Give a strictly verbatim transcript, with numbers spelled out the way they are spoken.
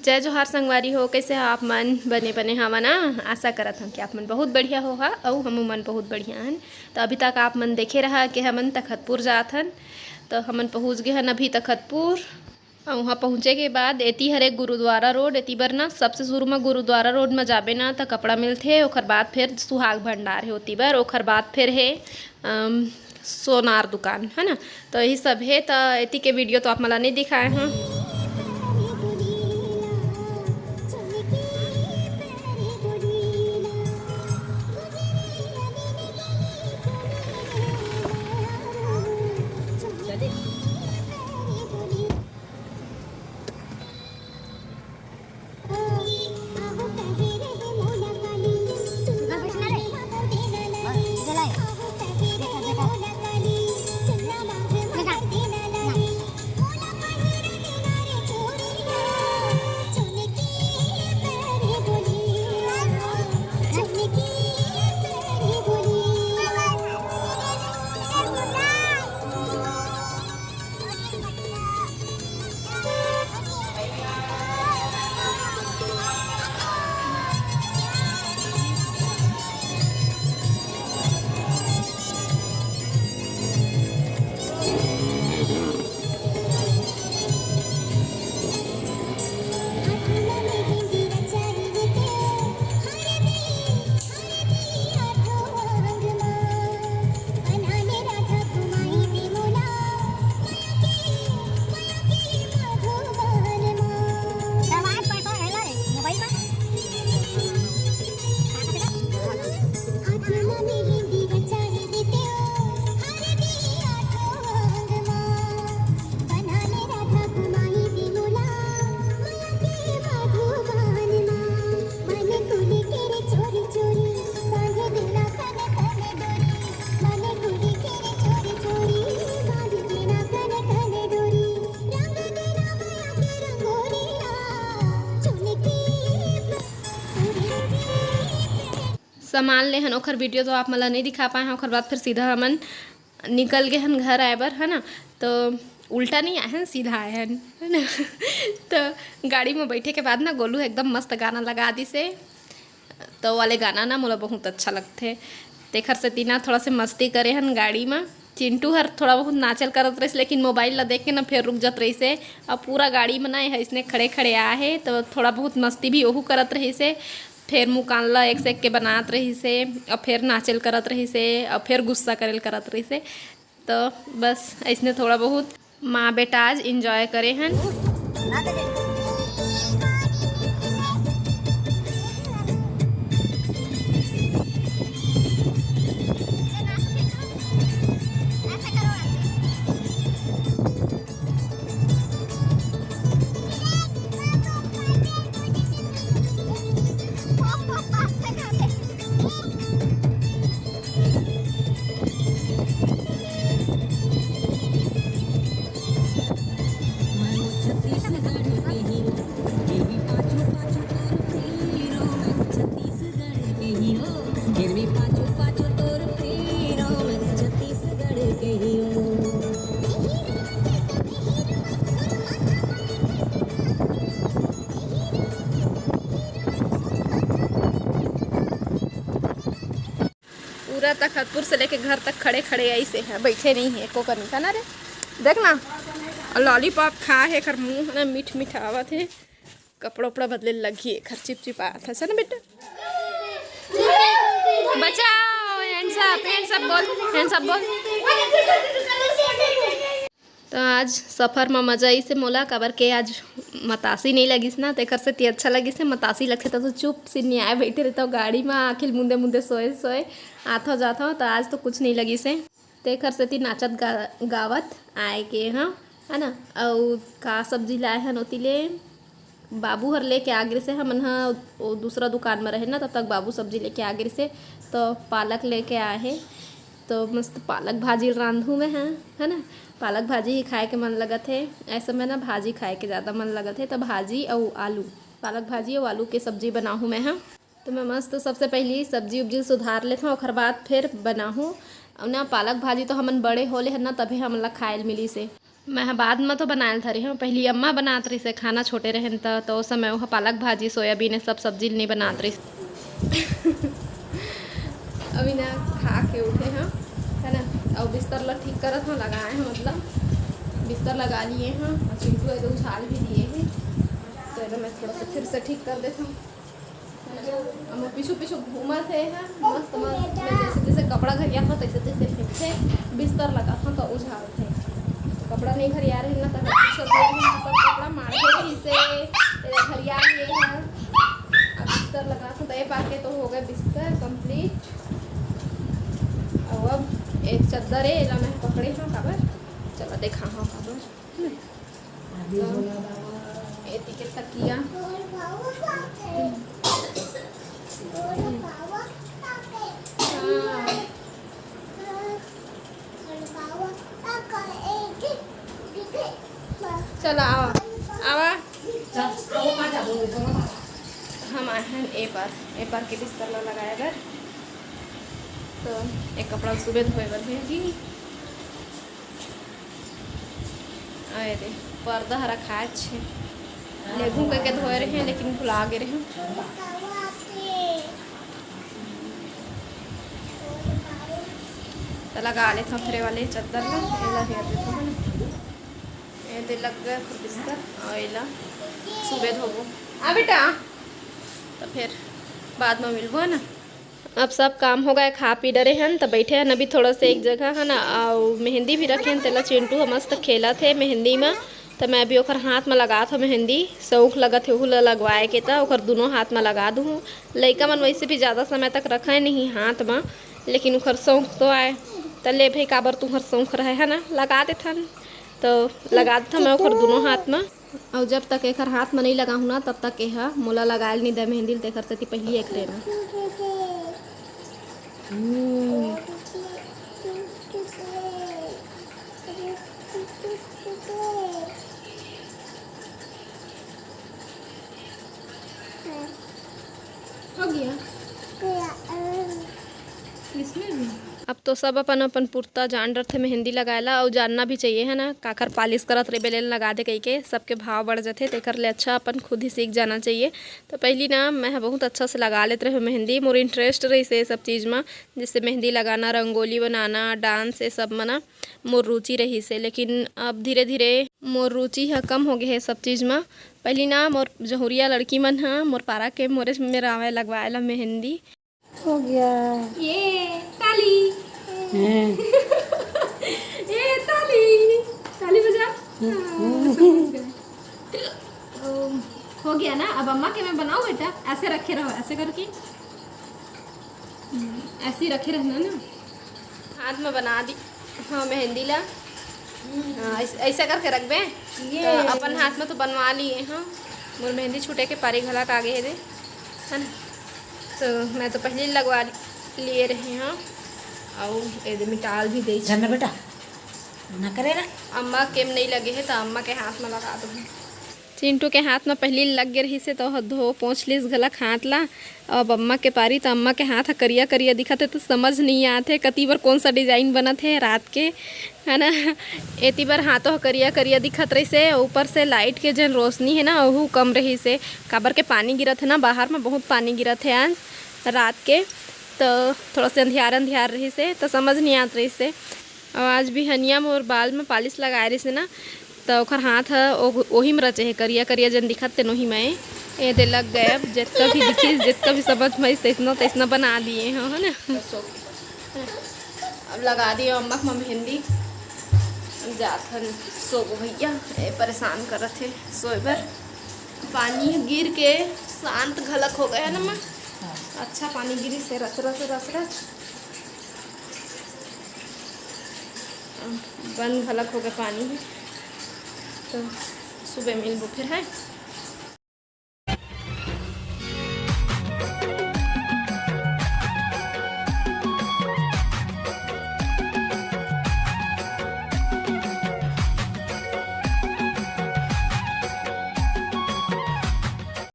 जय जोहार संगवारी हो, कइसे हो आप मन? बने बने हवा ना? आशा करत हन कि आप मन बहुत बढ़िया होहा, अउ हमू मन बहुत बढ़िया हन। तो अभी तक आप मन देखे रहा कि हमन तखतपुर जात हन, तो हमन पहुँच गे हन अभी तखतपुर। अउ वहाँ पहुँचे के बाद एती हरे गुरुद्वारा रोड, एती बर ना सबसे शुरू में गुरुद्वारा रोड में जाबे ना, तो कपड़ा मिलथे, ओकर बाद फिर सुहाग भंडार हे ओती बर, ओकर बाद फिर हे अम, सोनार दुकान, है ना। तो यही सब हे। तो एती के वीडियो तो आप मला नहीं दिखाए हैं। सामान ले हन, ओखर वीडियो तो आप मला नहीं दिखा पाए हैं। ओखर बाद फिर सीधा हमन निकल गए हन घर आए बर, है ना। तो उल्टा नहीं आए हन, सीधा आए हन, है ना। तो गाड़ी में बैठे के बाद ना गोलू एकदम मस्त गाना लगा दिसे। तो वाले गाना ना मोला बहुत अच्छा लगथे, तेखर सेती ना थोड़ा से मस्ती करे हन गाड़ी में। चिंटू हर थोड़ा बहुत नाचल करत रहिस, लेकिन मोबाइल ला देख के ना फेर रुक जात रहिस हे। अब पूरा गाड़ी में ना एह इसने खड़े खड़े आए हे, तो थोड़ा बहुत मस्ती भी ओहू करत रहिस हे। फेर मुकान ला एक से एक के बनात रहिस हे, अब फेर नाचल करत रहिस हे, अब फेर गुस्सा करल करत रहिस हे। तो बस ऐसने थोड़ा बहुत माँ बेटा आज एंजॉय करे हन। पूरा तखतपुर से लेके घर तक खड़े खड़े ऐसे हैं, बैठे नहीं है एको कनी का ना रे। देख ना, लॉलीपॉप खा है, एकर मुंह ना मीठ मीठ आवत है। कपड़ा उपड़ा बदले लगी है, एकर चिपचिपात है ना बेटा। बचाओ, hands up, hands up बोल, hands up बोल। तो आज सफर म मजा आइस हे मोला, काबर के आज मतासी नइ लगिस ना, तेकर सेती अच्छा लगिस हे। मतासी लगथे त तो चुप सिन्नियाए बइठे रहिथव गाड़ी म, आँखी ल मुंदे मुंदे सोए सोए आथव जाथव, त आज तो कुछ नइ लगिस हे। तेकर सेती नाचत गा-, गावत आए के हव, है ना। अउ का सब्जी लाए हन ओती ले, बाबू हर लेके आ गिस हे, हमन ह ओ दूसरा दुकान म रहे ना, तब तक बाबू सब्जी लेके आ गिस हे, तो पालक लेके आए हे। तो मस्त पालक भाजी रांधहूँ मैं ह, है ना। पालक भाजी ही खाए के मन लगत हे, ऐसे में ना भाजी खाए के ज़्यादा मन लगत हे, तो भाजी अउ आलू, पालक भाजी अउ आलू के सब्जी बनाहूँ मैं ह। तो मैं मस्त सबसे पहली सब्जी उब्जी सुधार लेथव, ओखर बाद फिर बनाहूँ। अउ ना पालक भाजी तो हमन बड़े होले हन ना, तभे हमन ला खाए ल मिलिस हे। मैं ह बाद म तो बनाए ल धरे हंव, पहिली अम्मा बनात रहिसे खाना, छोटे रहेन त, त ओ समय ओहा पालक भाजी, सोयाबीन, ये सब सब्जी ल नइ बनात रहिस। अभी ना खा के उठे हंव, है ना, अउ बिस्तर ला ठीक करत हंव, लगाए हंव, मतलब बिस्तर लगा लिए हंव, अउ चिंटू ह तो उछाल भी दिए हे, तो एला मैं थोड़ा सा फिर से ठीक कर देत हंव। अब मोर पीछू पीछू घूमत हे, हा, मस्त मस्त। मैं जैसे जैसे कपड़ा घरियात हंव, तैसे तैसे फेंकथे, बिस्तर लगात हंव, तो उझालथे। कपड़ा नहीं घरिया रहे ना, तो पीछू दे रहे, सब कपड़ा मार के रहिसे, तेरा घरिया लिए है। अब बिस्तर लगात हंव, तो ये पाके तो हो गए बिस्तर complete। अब अब एक चद्दर है, एला मैं पकड़े हंव, काबर? चला देखा हंव काबर। एती के तकिया। हाँ। चला आवा, आवा। हम आए हन ए पार, ए पार के बिस्तर ला लगाए बर। तो एक कपड़ा सुबह धोए बर हे जी। आए रे, पर्दा हरा खाच हे। लेगहूं कहिके धोए रहे, लेकिन भुला गे रहे। त लगा लेथंव फेर ए वाले चद्दर ला, एला हेर देथंव, है ना। ए दे लग गए खुद बिस्तर, अउ एला सुबह धोबो। आ बेटा, त फेर बाद म मिलबो, है ना। अब सब काम हो गए, खा पी डरे हन, त बैठे हन अभी थोड़ा से एक जगह, है ना, अउ मेहंदी भी रखे हन, तेला चिंटू ह मस्त खेलत हे मेहंदी म। त मैं अभी ओखर हाथ म लगात हंव मेहंदी, शौक लगत हे ओहू ल लगवाए के, त ओखर दुनों हाथ म लगा दूहूं। लइका मन वैसे भी ज़्यादा समय तक रखे नहीं हाथ म, लेकिन ओखर शौक तो आए, त ले भाई, काबर तुहर शौक रहे, है ना, लगा देथन। त लगा देथंव मैं ओखर दुनों हाथ म। अउ जब तक एखर हाथ म नइ लगाहूं ना, तब तक एहा मोला लगाए ल नइ दय मेहंदी ल, तेखर सेती पहिली एकरे म। हम्म। हो गया। इसमें भी। अब तो सब अपन अपन पुरता जान डरथे मेहंदी लगाए ला, अउ जानना भी चाहिए, है ना, काखर पालिश करत रहे बेले ल लगा दे कहिके सबके भाव बढ़ जथे, तेकर ले अच्छा अपन खुद ही सीख जाना चाहिए। तो पहिली ना मैं ह बहुत अच्छा से लगा लेत रहे मेहंदी, मोर इंटरेस्ट रहिसे ये सब चीज म, जैसे मेहंदी लगाना, रंगोली बनाना, डांस, ये सब म ना मोर रुचि रहिसे। लेकिन अब धीरे धीरे मोर रुचि ह कम हो गे हे सब चीज म। पहिली ना मोर जहुरिया लड़की मन ह मोर पारा के मोरे मेर आवय लगवाए ला मेहंदी। हो गया। ये ताली। हैं। ये ताली। ताली बजा। हाँ, समझ गए। ओ, हो गया ना, अब अम्मा के मैं बनाऊँ बेटा, ऐसे रखे रहो, ऐसे करके। हम्म, ऐसे ही रखे रहना ना। हाथ में बना दी। हाँ, मेहंदी ला। हाँ, ऐस-, ऐसा करके रखबे। ये। तो अपन हाथ में तो बनवा लिए, हाँ। मोर मेहंदी छूटे के पारी घला का आगे हे दे, है ना? तो मैं तो पहले लगवा लिए रहे, हाँ। अउ ए दे मिटाल भी दे। धर ना बेटा, ना करे ना। अम्मा के म नहीं लगे हे, तो अम्मा के हाथ में लगा दो। चिंटू के हाथ म पहिली लग गे रहिस हे, त ओह धो पोंछ लिस घलक हाथ ला। अब अम्मा के पारी, त अम्मा के हाथ ह करिया-करिया दिखत हे, त समझ नइ आत हे, कति बर कोन सा design बनत हे रात के, है ना। एती बर हाथों ह करिया-करिया दिखत रहिस हे, ऊपर से light के जेन रोशनी हे ना, ओहू कम रहिस हे, काबर के पानी गिरत हे ना, बाहर म बहुत पानी गिरत हे आज रात के, त थोड़ा से अंधियार-अंधियार रहिस हे, त समझ नइ आत रहिस हे। अउ आज बिहनिया मोर बाल म पालिश लगाए रहिस हे ना, त ओखर हाथ ह ओ-, ओही म रचे हे, करिया-करिया जेन दिखत तेन ओही म ए। ए दे लग गए, अब जतका भी दिखिस, जतका भी समझ म आइस, तइसना, तइसना बना दिए हंव, है ना? अब लगा दिए अम्मा के मेहंदी। अब जात हन सोबो भैया, ए परेशान करत हे सोए बर। पानी गिर के शांत घलक हो गए हे ना, अम्मा? हाँ। अच्छा पानी गिरिस हे, रच, रच, रच, रच। बंद घलक हो गए पानी ह, तो सुबह मिलबो फिर, है।